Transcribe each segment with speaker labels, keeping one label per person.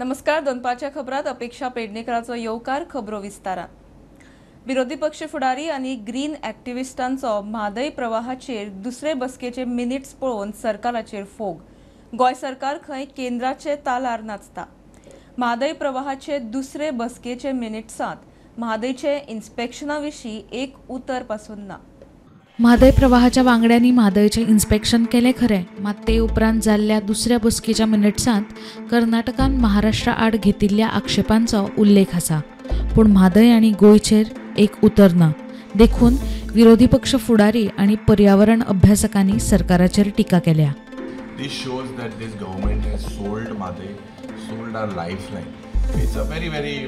Speaker 1: नमस्कार, दनपारच्या खबरात अपेक्षा पेडणेकराचो येवकार. खबरो विस्तारान. विरोधी पक्ष फुडारी आनी ग्रीन ॲक्टिव्हिस्टांचो म्हादय प्रवाहाचेर दुसरे बसकेचे मिनिट्स पळोवन सरकाराचेर फोग. गोंय सरकार खंय केंद्राचे तालार नाचता. म्हादय प्रवाहाचे दुसरे बसकेचे मिनिट्सांत म्हादयचे इन्स्पेक्शना विशीं एक उतर पासून ना.
Speaker 2: म्हादय प्रवाहाच्या वांगड्यांनी म्हादयचें इन्स्पेक्शन केलें खरें, मात ते उपरांत जाल्ल्या दुसऱ्या बसकेच्या मिनिट्सांत कर्नाटकान महाराष्ट्रा आड घेतिल्ल्या आक्षेपांचो उल्लेख आसा, पूण म्हादय आनी गोंयचेर एक उतर ना. देखून विरोधी पक्ष फुडारी आनी पर्यावरण अभ्यासकांनी सरकाराचेर टिका केल्या.
Speaker 3: This shows that this government has sold Mhadei, sold our lifeline. It's a very, very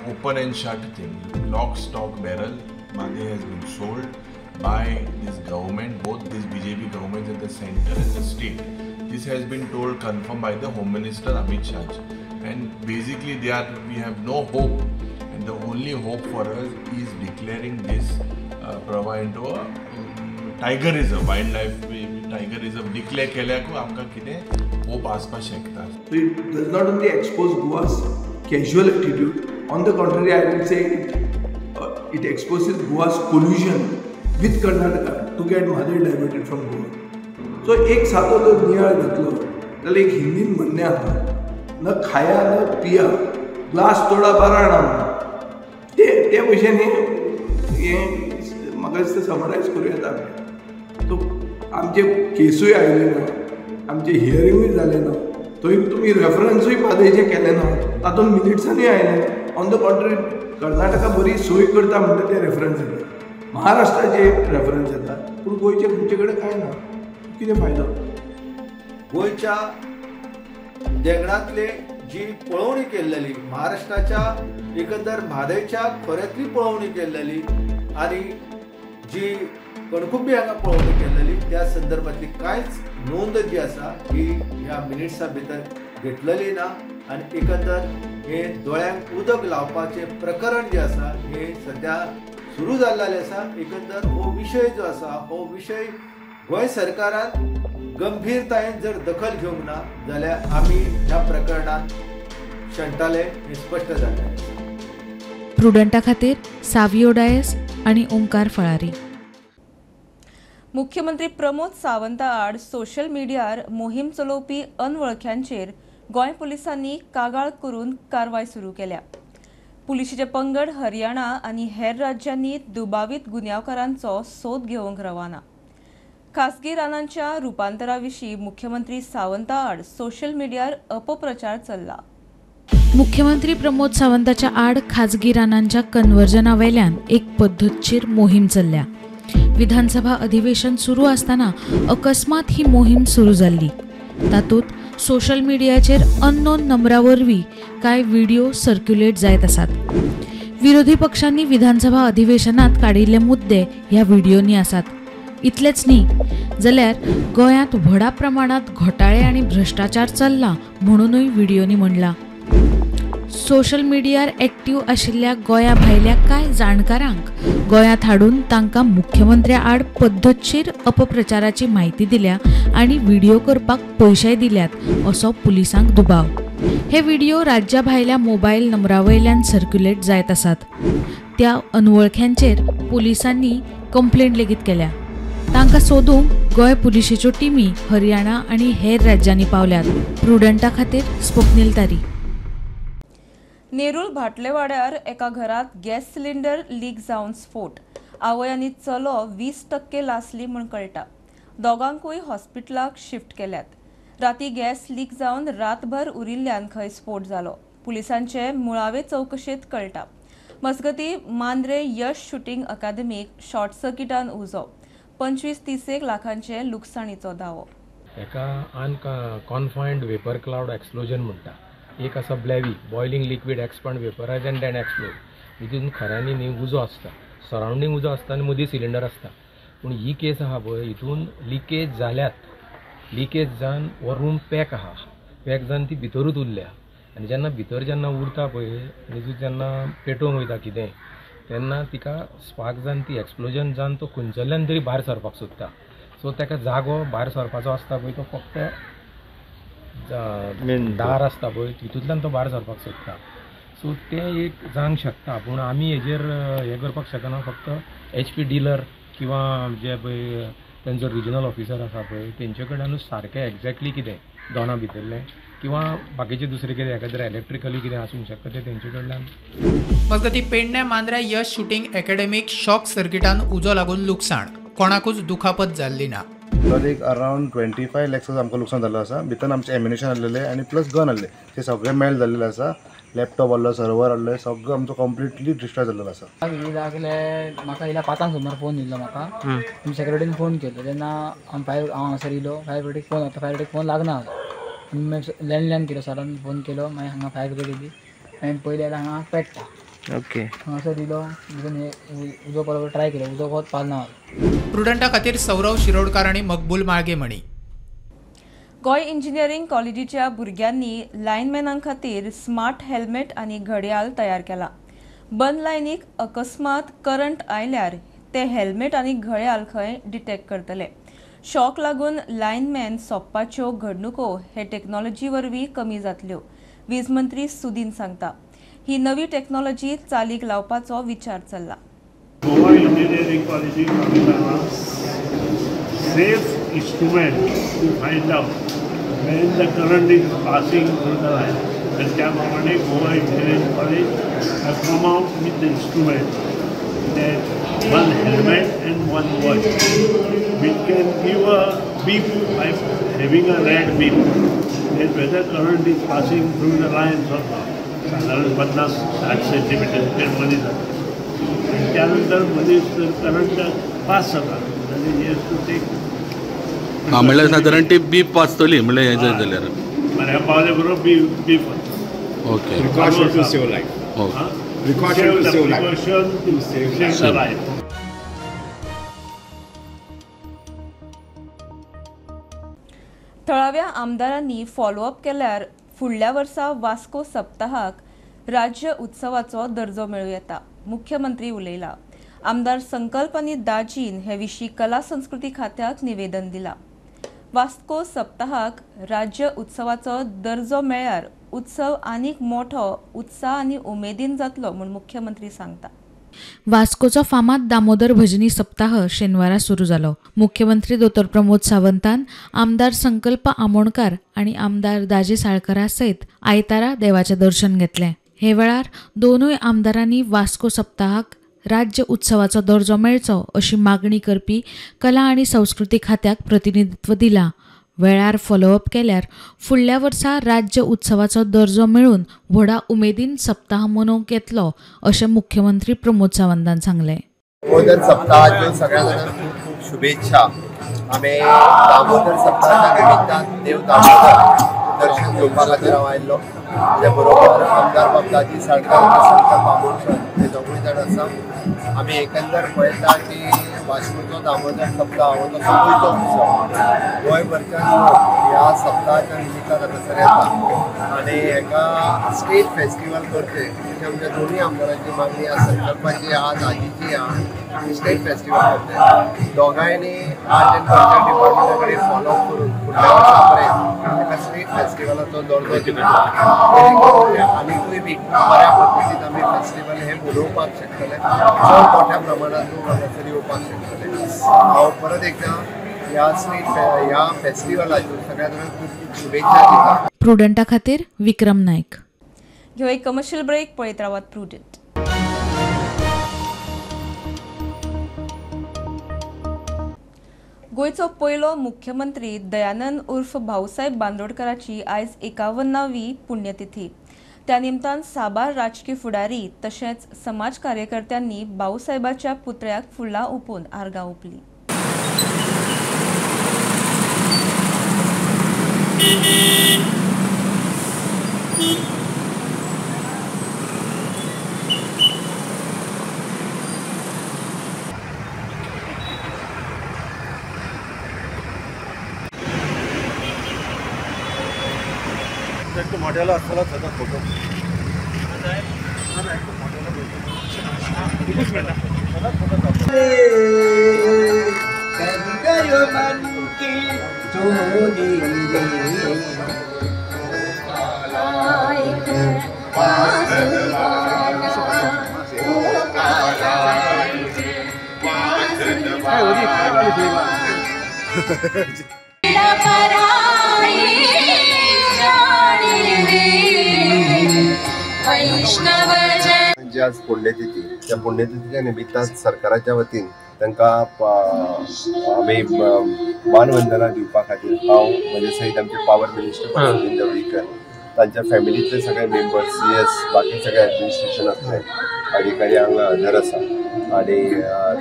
Speaker 3: open and shut thing. Lock, stock, barrel. Mhadei has been sold by this government, both this BJP government at the center and the state. This has been told, confirmed by the Home Minister Amit Shah. And basically we have no hope, and the only hope for us is declaring this Pravah into a tiger reserve, wildlife tiger reserve declare केल्याकू आमकां कितें hope आसपाक शकता.
Speaker 4: So it does not only expose Goa's casual attitude, on the contrary I will say it exposes Goa's collusion with Karnataka to get Mhadei diverted from Goa. So एक सादो जर नियाळ घेतलो जाल्यार एक हिंदीन म्हणणें आसा, न खाया न पिया ग्लास तोडा बारा आणा. ते ते भशेन हें म्हाका दिसता समरायज करूं येता. सो आमचे केसूय आयले ना, आमचे हियरिंगूय जालें ना, थंय तुमी रेफरन्सूय म्हादयचें केलें ना, तातूंत मिनिट्सांनी आयलें. ऑन the contrary Karnataka बरी सोय करता म्हणटा ते रेफरन्स येता, महाराष्ट्राचे रेफरन्स येता, पूण गोंयचे खंयचे कडेन कांय ना. कितें फायदो?
Speaker 5: गोंयच्या देगणांतले जी पळोवणी केल्लेली, महाराष्ट्राच्या एकंदर म्हादयच्या खोऱ्यांतली पळोवणी केल्लेली आनी जी कणकुंबी हांगा पळोवणी केल्लेली त्या संदर्भातली कांयच नोंद जी आसा ही ह्या मिनिट्सां भितर घेतलेली ना. आनी एकंदर हे दोळ्यांक उदक लावपाचें प्रकरण जें आसा हें सद्या सुरू जाल्लें आसा. एकंदर हो विशय जो आसा हो विशय गोंय सरकारान गंभीरतायेन जर दखल घेवंक ना जाल्यार आमी ह्या प्रकरणांत शणटाले हें स्पश्ट जालें.
Speaker 2: प्रुडंटा खातीर सावियो डायस आनी ओंकार फळारी.
Speaker 1: मुख्यमंत्री प्रमोद सावंता आड सोशल मिडियार मोहीम चलोवपी अनवळख्यांचेर गोंय पुलिसांनी कागाळ करून कारवाय सुरू केल्या. पुलिशेचे पंगड हरियाणा आनी हेर राज्यांनी दुबावीत गुन्यांवकारांचो सोद घेवंक रवाना. खासगी रानांच्या रुपांतरा विशीं मुख्यमंत्री सावंता आड सोशल मिडियार अपप्रचार चल्ला.
Speaker 2: मुख्यमंत्री प्रमोद सावंताच्या आड खाजगी रानांच्या कन्वर्जना वेल्यान एक पद्दतशीर मोहीम चल्ल्या. विधानसभा अधिवेशन सुरू आसतना अकस्मात ही मोहीम सुरू जाल्ली. तातूंत सोशल मिडियाचेर अननोन नंबरा वरवीं कांय व्हिडिओ सर्क्युलेट जायत आसात. विरोधी पक्षांनी विधानसभा अधिवेशनात काडिल्ले मुद्दे ह्या व्हिडिओनी आसात. इतलेंच न्ही जाल्यार गोंयांत व्हडा प्रमाणांत घोटाळे आनी भ्रश्टाचार चल्ला म्हणूनय व्हिडिओनी म्हणलां. सोशल मिडियार एक्टिव्ह आशिल्ल्या गोंया भायल्या कांय जाणकारांक गोंयांत हाडून तांकां मुख्यमंत्र्या आड पद्दतशीर अपप्रचाराची म्हायती दिल्या आनी व्हिडिओ करपाक पयशेय दिल्यात असो पुलिसांक दुबाव. हे व्हिडिओ राज्या भायल्या मोबायल नंबरा वयल्यान सर्क्युलेट जायत आसात. त्या अनवळख्यांचेर पुलिसांनी कंप्लेंट लेगीत केल्या. तांकां सोदूंक गोंय पुलिशेच्यो टिमी हरियाणा आनी हेर राज्यांनी पावल्यात. प्रुडंटा खातीर स्वप्नील तारी.
Speaker 1: नेरूल भाटलेवाड्यार एका घरात गॅस सिलिंडर लीक जावन स्फोट. आवय आनी चलो 20% लासली म्हूण कळटा. दोगांकूय हॉस्पिटलाक शिफ्ट केल्यात. राती गॅस लीक जावन रातभर उरिल्ल्यान खंय स्फोट जालो. पुलिसांचे मुळावे चवकशेंत कळटा. मजगती मांद्रे यश शुटींग अकादमीक शॉर्ट सर्किटान उजो. 25-30 लाखांचे लुकसाणीचो दावो.
Speaker 6: एका अनकॉन्फायन्ड वेपर क्लावड एक्सप्लोजन म्हणटा. एक आसा BLEVE, boiling liquid expand vaporise and then explode. हितून खऱ्यांनी न्ही उजो आसता, सरावंडींग उजो आसता आनी मदीं सिलिंडर आसता. पूण ही केस आहा पळय, हितून लिकेज जाल्यात, लिकेज जावन हो रूम पॅक आहा, पॅक जावन ती भितरूच उरल्या. आनी जेन्ना भितर जेन्ना उरता पळय आनी तूं जेन्ना पेटोवंक वयता कितें तेन्ना तिका स्पार्क जावन ती एक्सप्लोजन जावन तो खंयसरल्यान तरी भायर सरपाक सोदता. सो ताका जागो भायर सरपाचो आसता पळय तो फक्त दार आसता पळय तितूंतल्यान तो भायर सरपाक सोदता. सो तें एक जावंक शकता, पूण आमी हेजेर हें करपाक शकना. फक्त HP dealer किंवा जे पळय तेंचो रिजनल ऑफिसर आसा पळय तेंचे कडल्यानूच सारकें एग्जॅक्टली कितें दोना भितरलें किंवा बाकीचे दुसरें कितें एखाद्रें इलेक्ट्रिकली कितें आसूंक शकता तें तेंचे कडल्यान.
Speaker 7: मजगतीं पेडण्या मांद्र्या यश शुटींग एकेडमीक शॉक सर्किटान उजो लागून लुकसाण, कोणाकूच दुखापत जाल्ली ना.
Speaker 8: तर एक अरावंड 25 लॅक्स आमकां लुकसाण जाल्लो आसा. भितर आमचें एम्युनेशन आसलेलें आनी प्लस गन आसलें, ते सगळें मेल्ट जाल्लें आसा. लॅपटॉप आहलो, सर्वर आहलो, सगळो आमचो कंप्लिटली डिस्ट्रॉय जाल्लो आसा.
Speaker 9: लागले म्हाका येयला 5 सुमार फोन येयलो म्हाका, सेक्युरिटीन फोन केलो तेन्ना हांव फायर हांव हांगासर येयलो, फायर ब्रिगेडीक फोन वता, फायर ब्रिगेडीक फोन लागना जालो. लँडलायन केलो, सरान फोन केलो, मागीर हांगा फायर ब्रिगेड येयली, मागीर पयलें जाल्यार हांगा पेट्टा. ओके, हांगासर येयलो, उजो बरोबर ट्राय केलो, उजो बहुत पालना जालो.
Speaker 7: प्रुडंटा खातीर सौरव शिरोडकार आनी मकबूल माळगेमणी.
Speaker 1: गोंय इंजिनियरींग कॉलेजीच्या भुरग्यांनी लायनमॅनां खातीर स्मार्ट हेल्मेट आनी घडयाळ तयार केला. बंद लायनीक अकस्मात करंट आयल्यार ते हेल्मेट आनी घडयाळ खंय डिटेक्ट करतले. शॉक लागून लायनमॅन सोंपपाच्यो घडणुको हे टेक्नॉलॉजी वरवीं कमी जातल्यो, वीज मंत्री सुदीन सांगता. ही नवी टेक्नॉलॉजी चालीक लावपाचो विचार चल्ला.
Speaker 10: गोवा इंजिनियरींग कॉलेजीक safe instrument to find out when the current is passing through the line. And त्याप्रमाणे Goa engineering college has come out with the instrument that one helmet and one watch which can give a beep by having a red beep that whether current is passing through the lines or not. साधारण 50-60 centimetre इतकें मदीं जाता आनी त्यानंतर मदीं current pass जाता जाल्यार he has to take.
Speaker 11: हां, म्हणल्यार सादारण ती बीप वाजतली, म्हणल्यार हें जायत जाल्यार
Speaker 10: बऱ्या पावले बरोबर बीप बीप वाजता.
Speaker 11: Okay,
Speaker 12: precaution to save life.
Speaker 11: Okay,
Speaker 12: precaution to save life.
Speaker 10: Precaution to save the life.
Speaker 1: थळाव्या आमदारांनी फॉलोअप केल्यार फुडल्या वर्सा वास्को सप्ताहाक राज्य उत्सवाचो दर्जो मेळूं येता, मुख्यमंत्री उलयला. आमदार संकल्प आनी दाजीन हे विशीं कला संस्कृती खात्याक निवेदन दिला. वास्को सप्ताहाक राज्य उत्सवाचो दर्जो मेळ्यार उत्सव आनीक मोठो उत्साह आनी उमेदीन जातलो म्हूण मुख्यमंत्री सांगता.
Speaker 2: वास्कोचो फामाद दामोदर भजनी सप्ताह शेनवारा सुरू जालो. मुख्यमंत्री दोतोर प्रमोद सावंतान आमदार संकल्प आमोणकार आनी आमदार दाजी साळकरा सयत आयतारा देवाचें दर्शन घेतलें. हे वेळार दोनूय आमदारांनी वास्को सप्ताहाक राज्य उत्सवाचो दर्जो मेळचो अशी मागणी करपी कला आनी संस्कृती खात्याक प्रतिनिधित्व दिलां. वेळार फॉलोअप केल्यार फुडल्या वर्सा राज्य उत्सवाचो दर्जो मेळून व्हडा उमेदीन सप्ताह मनोवंक येतलो अशें मुख्यमंत्री प्रमोद सावंतान सांगलें.
Speaker 13: दामोदर सप्ताहाच्यो सगळ्या जाणांक खूब खूब शुभेच्छा. आमी दामोदर सप्ताहाच्या निमित्तान देव दामोदर दर्शन घेवपा खातीर हांव आयिल्लो. ते बरोबर आमदार बाब दाजी साळकार आनी संकल्प आमोणकर हे दोगूय जाण आसा. आमी एकंदर पळयता की वास्कोचो दामोदर सप्ताह हो तसो गोंयचो उत्सव, गोंयभरच्यान लोक ह्या सप्ताहाच्या निमित्तान हांगासर येता आनी हेका स्टेट फेस्टिवल करचें अशें आमच्या दोनूय आमदारांची मागणी आसा, संकल्पाची आहा, दाजीची आहा, स्टेट फेस्टिवल करचें. दोगांयनी आर्ट एंड कल्चर डिपार्टमेंटा कडेन फॉलोअप करून फुडल्या वर्सा पर्यंत एका स्टेट फेस्टिवलाचो दर्जो दिवचो आनीकूय बी बऱ्या पद्दतीन आमी फेस्टिवल हें मनोवपाक शकतले, चड मोठ्या प्रमाणात लोक हांगासर येवपाक शकतले. हांव परत एकदां ह्या स्टेट ह्या फेस्टिवलाच्यो सगळ्या जाणांक खूब खूब शुभेच्छा दिता.
Speaker 2: प्रुडंटा खातीर विक्रम नायक.
Speaker 1: ह्यो एक कमर्शियल ब्रेक, पळयत रावात प्रुडंट. गोंयचो पयलो मुख्यमंत्री दयानंद उर्फ भाऊसाहेब बांदोडकराची आयज 51वी पुण्यतिथी. त्या निमतान साबार राजकी फुडारी तशेंच समाज कार्यकर्त्यांनी भाऊसाहेबाच्या पुतळ्याक फुलां ओंपून आर्गां ओंपली.
Speaker 5: मोठ्याला असताना सतत फोटो मन की
Speaker 13: जी आज पुण्यतिथी, त्या पुण्यतिथीच्या निमित्तान सरकाराच्या वतीन तांकां आमी मानवंदना दिवपा खातीर हांव म्हजे सहित आमचे पावर मिनिस्टर सुदिन ढवळीकर, तांच्या फॅमिलीतले सगळे मेंबर्स, सी एस, बाकी सगळे एडमिनिस्ट्रेशन आसले अधिकारी हांगा हजर आसा आनी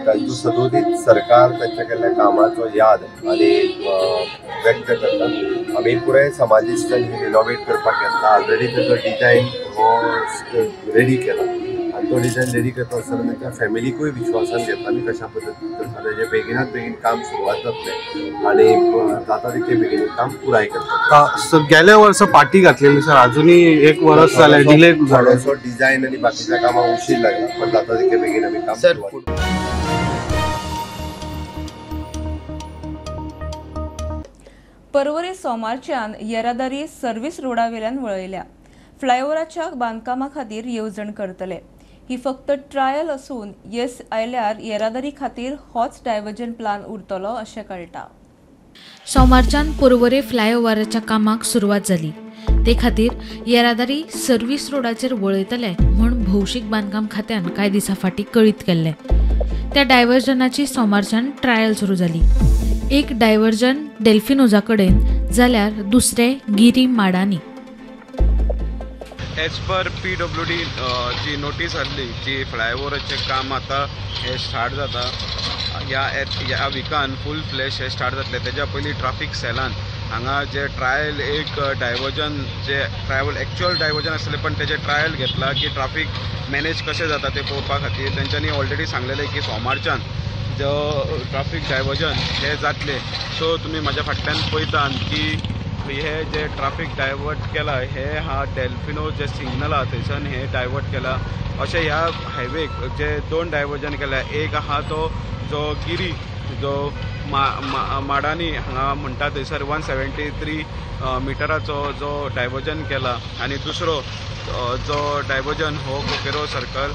Speaker 13: तांचो सदोदीत सरकार तांच्या केल्ल्या कामाचो याद आनी व्यक्त करता. आमी पुराय समाधी स्थल हे रिनोवेट करपाक घेतला. ऑलरेडी ताचो डिजायन हो रेडी केला आनी तो डिजायन रेडी करता आसतना तांच्या फॅमिलीकूय विश्वासान घेतला आमी कशा पद्दतीन करता तेजें बेगिनात बेगीन काम सुरवात जातलें आनी जाता तितके बेगीन काम पुराय करता.
Speaker 14: सर, गेल्या वर्सा पाटी घातलेली सर, अजूनही एक वर्स जालें डिले जालो.
Speaker 13: थोडोसो डिजायन आनी बाकीच्या कामाक उशीर लागला, पण जाता तितके बेगीन आमी काम सुरवात.
Speaker 1: पर्वरी सोमारच्यान येरादारी सर्व्हिस रोडावेल्यान वळयल्या. फ्लायओव्हराच्या बांदकामा खातीर येवजण करतले. ही फक्त ट्रायल असून येस आयल्यार येरादारी खातीर होच डायव्हर्जन प्लान उरतलो अशें कळटा.
Speaker 2: सोमारच्यान पर्वरे फ्लायओव्हराच्या कामाक सुरवात जाली. ते खातीर येरादारी सर्व्हिस रोडाचेर वळयतले म्हूण भौशीक बांदकाम खात्यान कांय दिसां फाटीं कळीत केल्लें. त्या डायव्हर्जनाची सोमारच्यान ट्रायल सुरू जाली. एक डायव्हर्जन डेल्फिनोजा कडेन जाल्यार दुसरें गिरी माडांनी.
Speaker 15: एज पर PWD जी नोटीस आसली जी फ्लायओवराचें काम आतां हें स्टार्ट जाता ह्या ह्या विकान फूल फ्लॅश हें स्टार्ट जातलें. तेज्या पयलीं ट्राफीक सेलान हांगा जे ट्रायल एक डायवर्जन जे ट्रायल एक्चुअल डायवर्जन आसलें पण तेजें ट्रायल घेतला की ट्राफीक मॅनेज कशें जाता तें पळोवपा खातीर तेंच्यांनी ऑलरेडी सांगलेलें की सोमारच्यान जो ट्राफीक डायवर्जन हें जातलें. सो तुमी म्हाज्या फाटल्यान पळयता की हे जे ट्राफीक डायवर्ट केला हे हा डेल्फिनो जे सिग्नल आहा थंयसान हे डायवर्ट केला. अशें ह्या हायवेक जे दोन डायवर्जन केल्या, एक आहा तो जो गिरी जो माडांनी हांगा म्हणटा थंयसर 173 मिटराचो जो डायवर्जन केला आनी दुसरो जो डायवर्जन हो कोकेरो सर्कल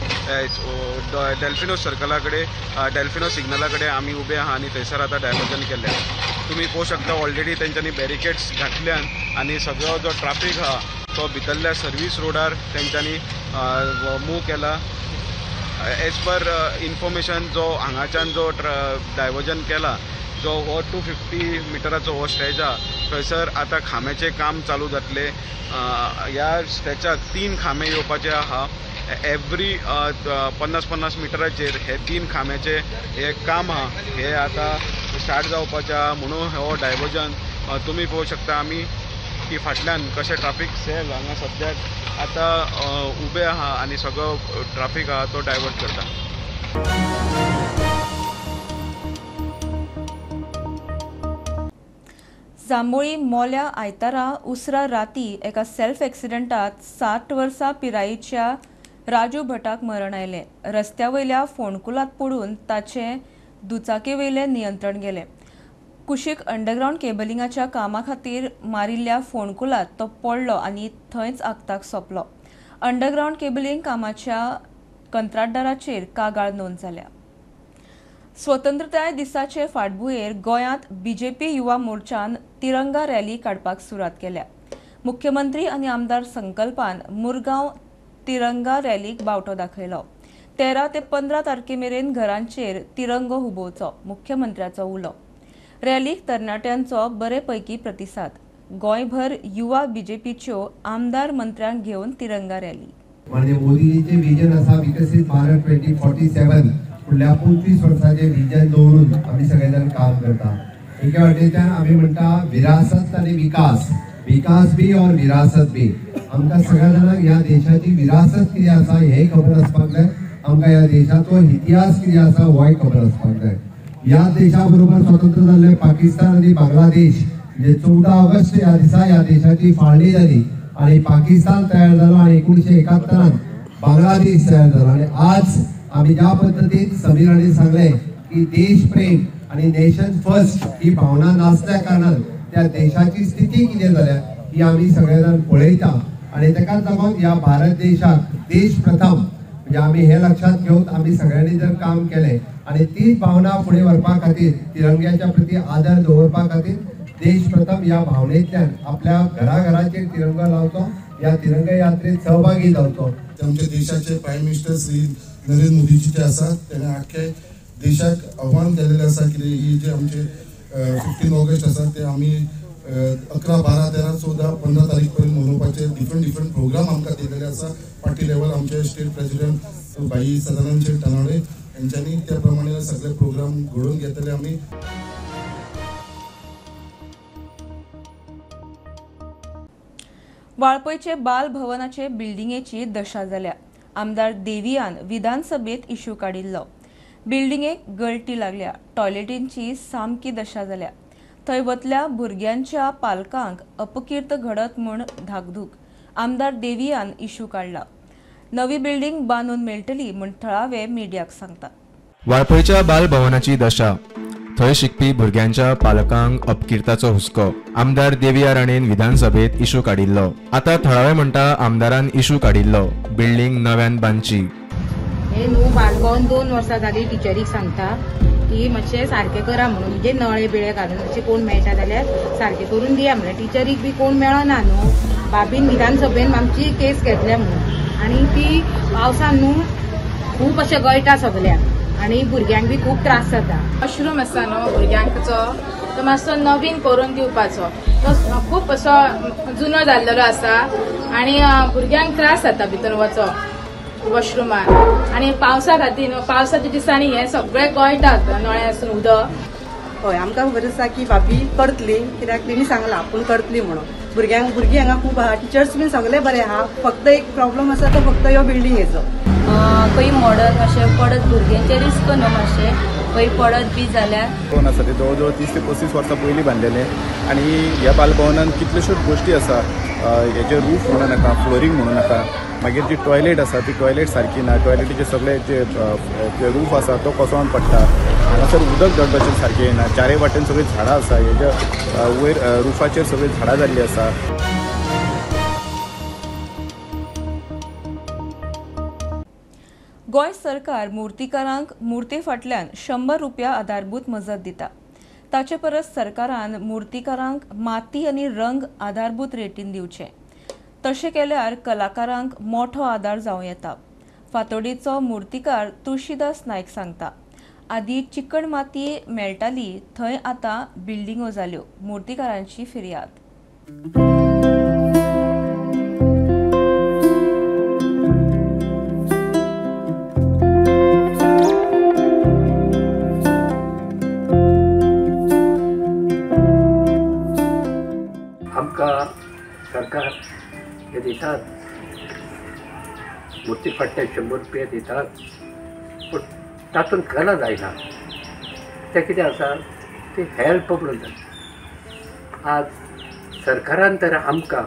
Speaker 15: डेल्फिनो सर्कला कडेन डेल्फिनो सिग्नला कडेन आमी उबे आहा आनी थंयसर आतां डायवर्जन केलें. तुमी पळोवंक शकता ऑलरेडी तेंच्यांनी बॅरिकेड्स घातल्यान आनी सगळो जो ट्राफीक आहा तो भितरल्या सर्वीस रोडार तेंच्यांनी मूव केला. एज पर इन्फॉर्मेशन जो हांगाच्यान जो डायवर्जन केला जो हो 250 मिटराचो हो स्ट्रेच आहा थंयसर आतां खांब्याचें काम चालू जातलें. ह्या स्ट्रेचाक 3 खांबे येवपाचे आहा. एवरी 50-50 मिटराचेर हे 3 खांब्याचे हे काम आहा हे आतां स्टार्ट जावपाचें आहा. म्हणून हो डायवर्जन तुमी पळोवंक शकता आमी की फाटल्यान कशें ट्राफीक सेल हांगा सद्याक आतां उबे आहा आनी सगळो ट्राफीक आहा तो डायवर्ट करता.
Speaker 1: जांबोळी मोल्या आयतारा उसरा राती एका सेल्फ एक्सिडंटात 60 वर्सां पिरायेच्या राजू भटाक मरण आयलें. रस्त्या वयल्या फोंडकुलांत पडून ताचें दुचाकीवयलें नियंत्रण गेलें. कुशीक अंडरग्रावंड केबलिंगाच्या कामा खातीर मारिल्ल्या फोंडकुलांत तो पडलो आनी थंयच आक्ताक सोंपलो. अंडरग्रावंड केबलिंग कामाच्या कंत्राटदाराचेर कागाळ नोंद जाल्या. स्वतंत्रताय दिसाचे फाटभुंयेर गोंयांत बीजेपी युवा मोर्चान तिरंगा रॅली काडपाक सुरवात केल्या. मुख्यमंत्री आनी आमदार संकल्पान मुरगांव तिरंगा रॅलीक बावटो दाखयलो. 13 ते 15 तारखे मेरेन घरांचेर तिरंगो हुबोवचो मुख्यमंत्र्याचो उलो. रॅलीक तरणाट्यांचो बरे पैकी प्रतिसाद. गोंयभर युवा बीजेपीच्यो आमदार मंत्र्यांक घेवन तिरंगा रॅली.
Speaker 16: म्हणजे मोदीजीचे विजन आसा विकसीत भारत 2047 फुडल्या 25 वर्सांचे विजन दवरून आमी सगळे जाण काम करता. एके वाटेच्यान आमी म्हणटा विरासत आनी विकास, विकास बी और विरासत बी. आमकां सगळ्या जाणांक ह्या देशाची विरासत कितें आसा हेंय खबर आसपाक जाय, आमकां ह्या देशाचो इतिहास कितें आसा होय खबर आसपाक जाय. ह्या देशा बरोबर स्वतंत्र जाल्ले पाकिस्तान आनी बांगलादेश म्हणजे 14 ऑगस्ट ह्या दिसा ह्या देशाची फाळणी जाली आनी पाकिस्तान तयार जालो आनी 1971 बांगलादेश तयार जालो. आनी आज आमी ज्या पद्दतीन समीर हांणी सांगलें की देशप्रेम आनी नेशन फर्स्ट ही भावना नासल्या कारणान त्या देशाची स्थिती कितें जाल्या ही आमी सगळे जाण पळयता. आनी ताकाच लागून ह्या भारत देशाक देश प्रथम म्हणजे आमी हे लक्षात घेवन आमी सगळ्यांनी जर काम केलें आनी तीच भावना फुडें व्हरपा खातीर तिरंग्याच्या प्रती आदर दवरपा खातीर देश प्रथम ह्या भावनेंतल्यान आपल्या घराघराचेर तिरंगा लावचो, ह्या तिरंगा यात्रेत सहभागी जावचो।
Speaker 17: आमच्या देशाचे प्रायम मिनिस्टर श्री नरेंद्र मोदीजी जे आसा तेणे आख्खे देशाक आव्हान केलेलें आसा की ही जे आमचे 15 ऑगस्ट आसा ते आमी 11, 12, 13, 14, 15 तारीख पर्यंत मनोवपाचे डिफरंट डिफरंट प्रोग्राम आमकां दिलेले आसा। पार्टी लेवल आमचे स्टेट प्रेसिडेंट भाई सदानंद शेट तानावडे यांच्यानी त्या प्रमाणे सगळे प्रोग्राम घडोवन घेतले आमी।
Speaker 1: वाळपयचे बाल भवनाचे बिल्डिंगेची दशा जाल्या। आमदार देवियान विधानसभेत इश्यू काडिल्लो। बिल्डिंगेक गळटी लागल्या, टॉयलेटींची सामकी दशा जाल्या। थंय वतल्या भुरग्यांच्या पालकांक अपकीर्त घडत म्हूण धाकधूक। आमदार देवियान इश्यू काडला। नवी बिल्डिंग बांदून मेळटली म्हूण थळावे मिडियाक सांगतात।
Speaker 18: वाळपयच्या बाल भवनाची दशा, थंय शिकपी भुरग्यांच्या पालकांक अपकिर्ताचो हुस्को। आमदार देविया राणेन विधानसभेत इशू काडिल्लो। आतां थळावे म्हणटा आमदारान इशू काडिल्लो, बिल्डिंग नव्यान बांदची।
Speaker 19: हे न्हू बालभवन 2 वर्सां जाली टिचरीक सांगता की मातशें सारकें करा म्हणून, म्हणजे नळे बिळे घालून मातशें कोण मेळटा जाल्यार सारकें करून दिया म्हणल्यार टिचरीक बी कोण मेळना न्हू। बाबीन विधानसभेन आमची केस घेतल्या म्हणून, आनी ती पावसान न्हू खूब अशें गळटा सगल्याक आनी भुरग्यांक बी खूब त्रास जाता।
Speaker 20: वॉशरूम आसा न्हू भुरग्यांचो तो मातसो नवीन करून दिवपाचो, तो खूब असो जुनो जाल्लेलो आसा आनी भुरग्यांक त्रास जाता भितर वचो वॉशरुमान। आनी पावसा खातीर पावसाच्या दिसांनी हे सगळे गळटात नळे आसून उदक।
Speaker 21: हय, आमकां खबर आसा की भाभी करतली, कित्याक तेणी सांगलां आपूण करतली म्हणून। भुरग्यांक भुरगीं हांगा खूब आहा, टिचर्स बीन सगळे बरे आहा, फक्त एक प्रॉब्लम आसा तो फक्त ह्यो बिल्डिंगेचो।
Speaker 22: खंय मॉडर्न अशें पडत भुरग्यांचे रिस्क न्हू, मातशें खंय पडत बी जाल्यार।
Speaker 23: भवन आसा ते जवळ जवळ 30 ते 35 वर्सां पयलीं बांदलेलें आनी ह्या बालभवनान कितल्योश्योच गोश्टी आसा। हेजे रूफ म्हणूं नाका, फ्लोरींग म्हणूं नाका, मागीर जी टॉयलेट आसा ती टॉयलेट सारकी ना, टॉयलेटीचे सगळे जे रूफ आसा तो कोसळोन पडटा, हांगासर उदक धड भशेन सारकें येना, चारय वाटेन सगळीं झाडां आसा, हेज्या वयर रुफाचेर सगळीं झाडां जाल्लीं आसा।
Speaker 1: गोंय सरकार मूर्तिकारांक मूर्ती फाटल्यान 100 रुपया आधारभूत मजत दिता। ताचे परस सरकारान मूर्तिकारांक माती आनी रंग आधारभूत रेटीन दिवचे। तशें केल्यार कलाकारांक मोठो आदार जावं येता। फातोडीचो मूर्तिकार तुळशीदास नायक सांगता, आदी चिकण माती मेळटाली थंय आतां बिल्डिंगो जाल्यो। मूर्तिकारांची फिर्याद।
Speaker 24: आमकां सरकार हे दितात, मूर्ती फाटल्यान 100 रुपया दितात, पूण तातूंत कला जायना। तें कितें आसा ती हेल्प म्हणून जाता। आज सरकारान तर आमकां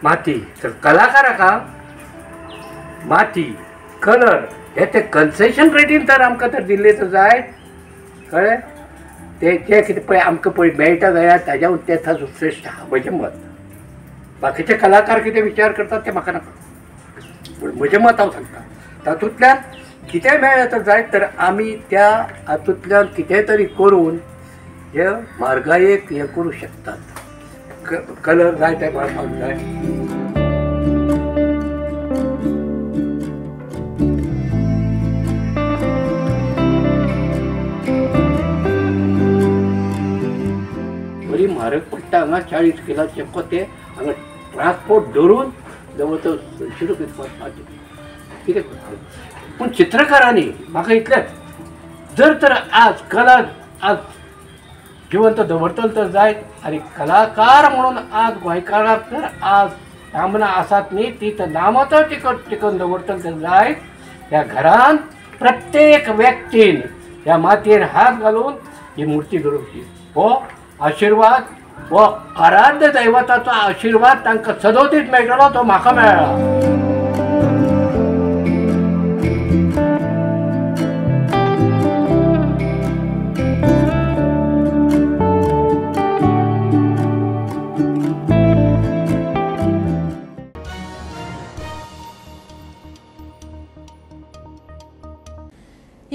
Speaker 24: माती, तर कलाकाराक माती कलर हे ते कन्सेशन रेटीन तर आमकां तर दिल्ले तर जाय, कळ्ळें? ते जे कितें पळय आमकां पळय मेळटा जाल्यार ताज्याहून ते श्रेश्ठ आहा म्हजें मत। बाकीचे कलाकार कितें विचार करतात ते म्हाका नाका, पूण म्हजें मत हांव सांगता। तातूंतल्यान कितें मेळ्ळें तर जायत तर आमी त्या हातूंतल्यान कितें तरी करून हे म्हारगायेक हें करूं शकतात। कलर जाय ते मेळपाक जाय। बरी म्हारग पडटा हांगा 40 किलाचे कोते हांगा ट्रान्सपोर्ट धरून जवळ जवळ 100 रुपया कितें करता। पूण चित्रकारांनी म्हाका इतलेंच, जर तर आज कला आज जिवंत दवरतलो तर जायत आनी कलाकार म्हणून आज गोंयकाराक तर आज नामना आसात न्ही ती तर नामां तर टिकून दवरतलो तर जायत। ह्या घरान प्रत्येक व्यक्तीन ह्या मातयेन हात घालून ही मूर्ती घडोवची हो आशिर्वाद, हो आराध्य दैवताचो आशिर्वाद तांकां सदोदीत मेळटलो, तो म्हाका मेळ्ळा।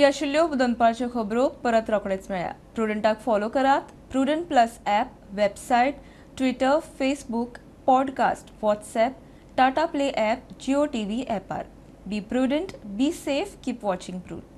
Speaker 1: ही आशिल्ल्यो दनपारच्यो खबरो. परत रोखडेच मेळया. प्रुडंटाक फॉलो करात Prudent plus app, website, Twitter, Facebook, podcast, WhatsApp, Tata Play app, Jio TV ॲपार. Be prudent, be safe, keep watching Prudent.